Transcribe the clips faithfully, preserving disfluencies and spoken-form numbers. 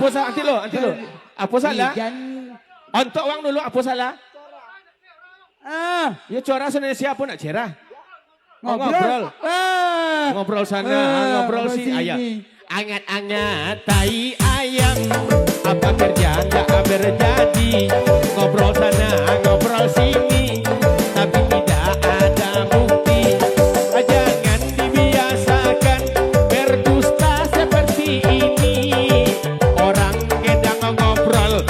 Apo salah? Anti lo, anti lo. Apo salah? Ijan. Ontok wang dulu, apo salah? Ah. Yo, cora Indonesia apo nak cerah? Oh, ngobrol. Ngobrol. Ah. Ngobrol sana, ah, ngobrol ngobrol sini. Ayah. Sini. Angat-angat tai ayam, apa kerja ndak berjadi. Ngobrol sana, ngobrol sini, tapi tidak ada bukti. Jangan dibiasakan berdusta seperti ini. Orang gedang ngobrol,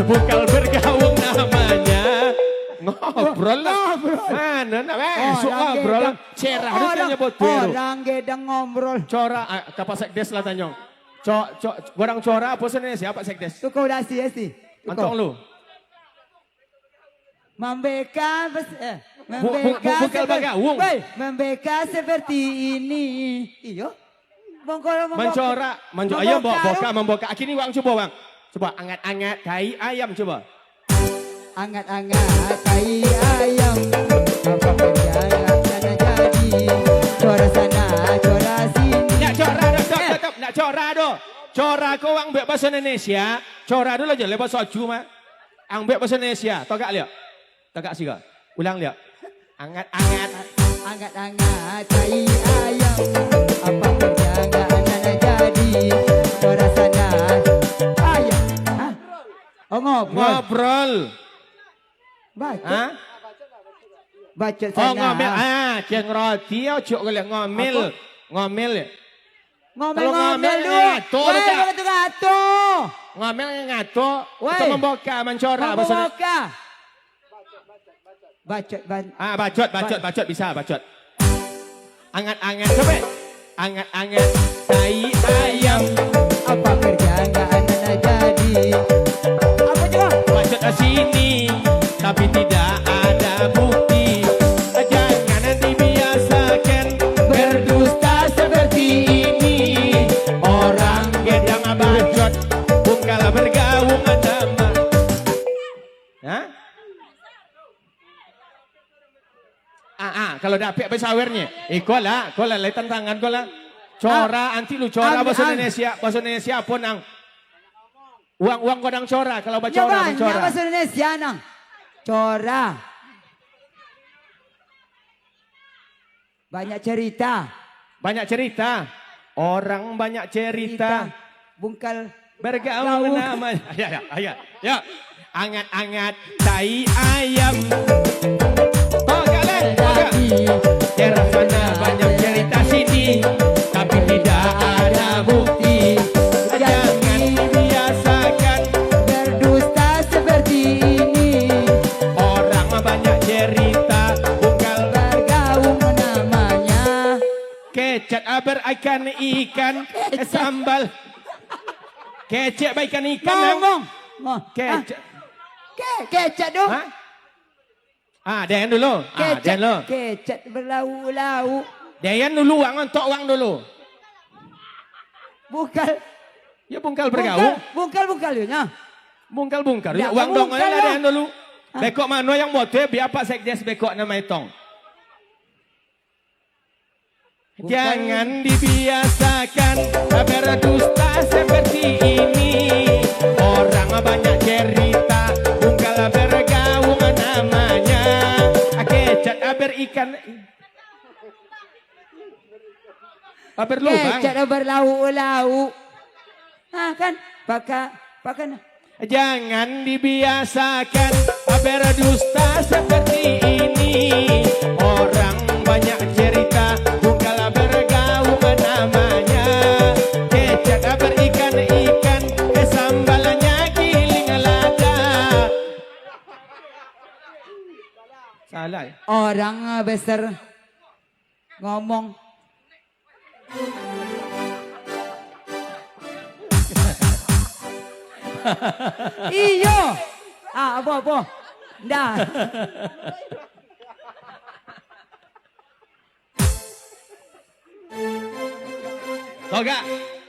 bukan bergaung namanya. Ngobrol lah. Ngobrol. Mana nak masuk orang ngobrol? Gedang. Cerah tu orang, tanya bote tu. Orang gedang ngobrol. Cora, ah, ka Pak Sekdes lah tanyo. Co-, co-, godang cora apo Indonesia, Pak Sekdes? Tu kau dasi, dasi. Tu antong kau. Lu. Mambeka bes-, eh, bu-, bu-, mambeka bu-, bukan seper-, bagaung. Weh, mambeka seperti ini. Iyo. Bongkol mambok-, mancora, manco-, ayo, bo-, memboka tu. Boka, memboka. Kini, Bang, cubo, Bang. Cubo, angat-angat tai ayam, cubo. Angat-angat tai ayam, apa kerja ndak jadi. Cora sana, cora sini. Nak cora doh, stop, eh, stop, stop. Nak cora doh. Cora ko wang buek bahaso Indonesia. Cora dulu aja, le bahaso Aju mah. Ang buek bahaso Indonesia. Togak liak. Togak siko. Ulang liak. Angat-angat. Angat-angat tai ayam, apa kerja ndak jadi. Cora sana. Ayam. Hah? Oh, ngobrol. Ngobrol. Bacot. Hah? Bacot sana. Oh, ngomel. Ah, kian roti, ocok gulai ngomel. Apa? Ngomel. Ngomel, kalau ngomel, ngomel tu, ngato, weh, ngato. Ngato. Ngomel ngato. Weh. Atau memboka, mancora, maksudnya. Memboka. Bacot, ban-, ah, bacot, bacot, ba-, bacot, bisa, bacot. Angat-angat, coba. Angat-angat tai ayam. Apa kerja ndak anak jadi? Apa coba? Bacot di sini, tapi tidak ada bukti. Jangan dibiasakan berdusta seperti ini. Orang gedang bacot, bukan bergaung nama. Hah? Ah, ah, kalau dapek apa sawernyo? Iko lah, ko lah, letan tangan ko lah. Cora, ah, anti lu cora, am-, bahaso am-, Indonesia, bahaso Indonesia apo nang? Uang, uang godang cora, kalau bacora, banyak bahaso Indonesia nang. Cora. Banyak cerita. Banyak cerita. Orang banyak cerita. Cerita. Bungkal. Bergaul gaul. Nama. Ya, ya, ya, ya. Angat-angat tai ayam. Togak, leh, togak. Jadi. Cerah sana banyak cerita sini, tapi tidak ada bukti. Jangan dibiasakan berdusta seperti ini. Orang banyak cerita, bukan bergaung namanya. Kecek, ah, berikan-ikan, eh, sambal. Kecek berikan-ikan, ngomong. Nah. Mo-, kecek. Ah. Ke-, kecek tu. Hah? Ah, Dayan dulu. Ah, kecek, Dayan dulu. Kecek berlauk-lauk. Dayan dulu, wang, ontok wang dulu. Bungkal. Ya, bungkal bergaul. Bungkal, bungkal, bungkal, ya, nya. Bungkal-bungkal. Ya, wang dong, bungkal ayo lah, lah. Dayan dulu. Ah. Bekok mano yang buat tu, ya, biar Pak Sekdes bekok nama etong. Jangan dibiasakan berdusta seperti ini. Orang banyak cerita, bungkal bergaung namanya. Kecek berikan. Berlubang. Kecek berlauk-lauk. Ah, kan? Paka-, pakan. Jangan dibiasakan berdusta seperti ini. Orang banyak cerita, bukanlah bergaul namanya. Kecek berikan-ikan, eh, sambalnya giling lada. Salah, ya? Orang besar ngomong. Iyo. Ah, apo, apo? Ndak. Togak,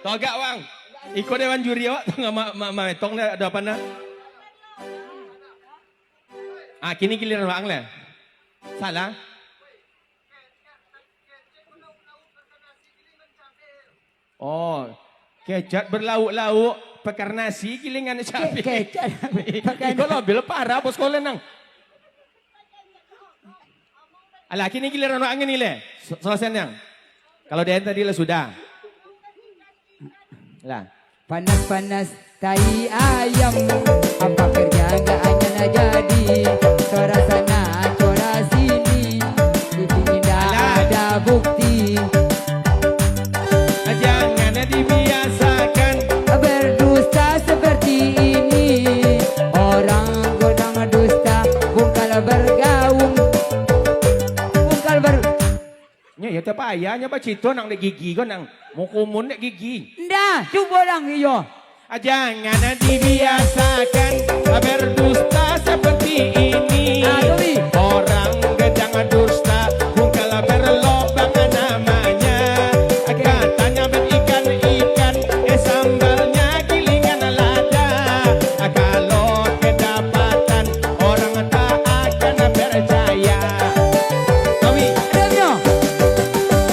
togak, Bang. Iko dewan juri awak tangah ma-, ma-, maetong dah, ado apo nah? Ah, kini giliran Bang lah. Salah. Oh, kecek berlauk-lauk, Pakarnasi gilingan capek. Kecek. Iko lo, bilo parah bos kolen nang. Alah, kini giliran wak angin ni leh. So-, selesai yang. Kalau D N tadi lah sudah. Lah. Panas-panas tai ayam, apa kerja nggak hanya nak jadi. Suara sana, suara sini, di sini nggak Alah. ada bukti. Jangan dibiasakan. Berdusta seperti ini. Orang godang dusta, bungkal bergaung. Bungkal ber- Nyo, iyo tiap ayah nyo bacito nang dek gigi ko nang mukumun dek gigi. Nda, cubo lang iyo. Jangan dibiasakan berdusta seperti ini. Ah, tu, Wi. Orang gedang dusta, bungkal berlobang namanya. Oke. Katanya berikan-ikan, eh, sambalnya gilingan lada. Kalau kedapatan, orang tak akan percaya. Tawi. Adanya.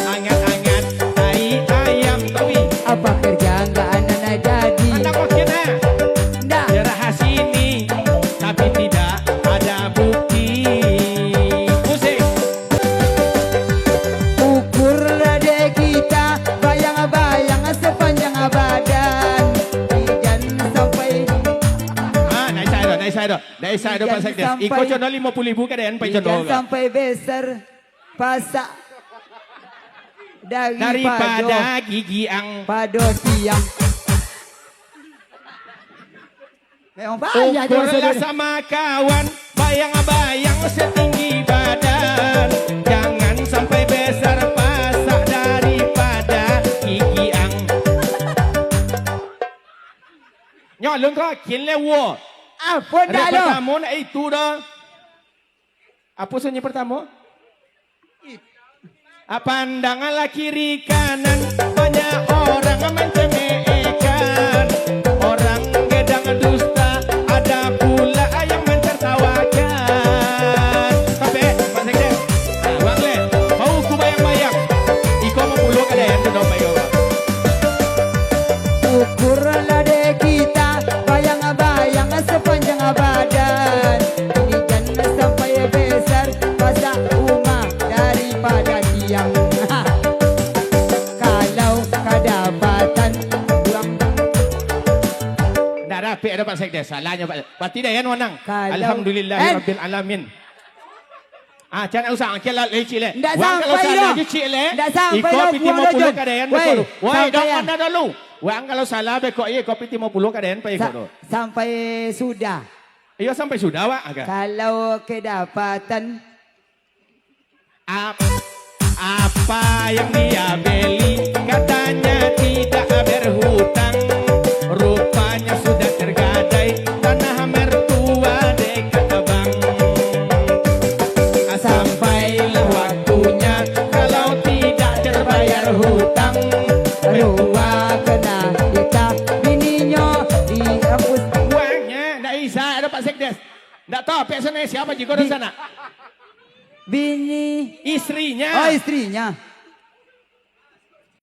Angat-angat tai ayam, Tawi. Apa kerja nggak anak jadi? Anak makin, eh? Ndak. Daerah sini, tapi tidak ada bukti. Musik. Ukur dek kita, bayang-bayang sepanjang badan. Ijan sampai Ah, naik saya dah, naik saya dah. Dari saya dapat Ijan sekdes. Iko sampai, condo limo puluah ribu ka den, pai condo ijan ka. Sampai besar pasak dari Daripada pado, gigi ang. Pado tiang. Memang payah Ukur jangan lah saudara. Sama kawan, bayang-bayang setinggi badan. Jangan sampai besar pasak daripada gigi ang. Nyo, lun ko, kin le wo. Apo ndak Rek lo? Pertamo nak itu doh. Apo sunyi pertamo? Ah, pandanglah kiri kanan, banyak orang mencemehkan. Orang gedang dusta, ada pula yang mentertawakan. Sampai, Pak Sekdes. Ah, bang le, mau ku bayang-bayang. Iko mau pulo ka dayan tu, dong, bayo. Ukurlah dek kita, bayang-bayang sepanjang badan. Ijan sampai besar, pasak rumah daripada tiang. Kalau kadapatan buang. Ndak dapek ado Pak Sekdes, salahnyo Pak. Berarti dayan manang. Kalau Alhamdulillahirabbil alamin. Ah, cak nak usah angkel lah, lecik leh. Ndak sampai doh. Wang kalau salah je cik leh. Ndak sampai doh, iko piti limo puluah ka dayan beko tu. Woi, sampai dong ya. Anda dulu. Wang kalau salah beko ye, iko piti limo puluah ka dayan pai iko tu. Sampai sudah. Iyo, sampai sudah, Wak. Agak. Kalau kedapatan. Ap-, apa yang dia beli, katanya tidak berhutang. Rupanya sudah tergadai tanah mertua dekat bank. Sampailah waktunya, kalau tidak terbayar hutang, mertua kena titah, bininyo dihapus. Uangnya ndak bisa, ado Pak Sekdes. Ndak tahu, Pak Sekdes, siapa juga di sana? Bini. Istrinya. Oh, istrinya.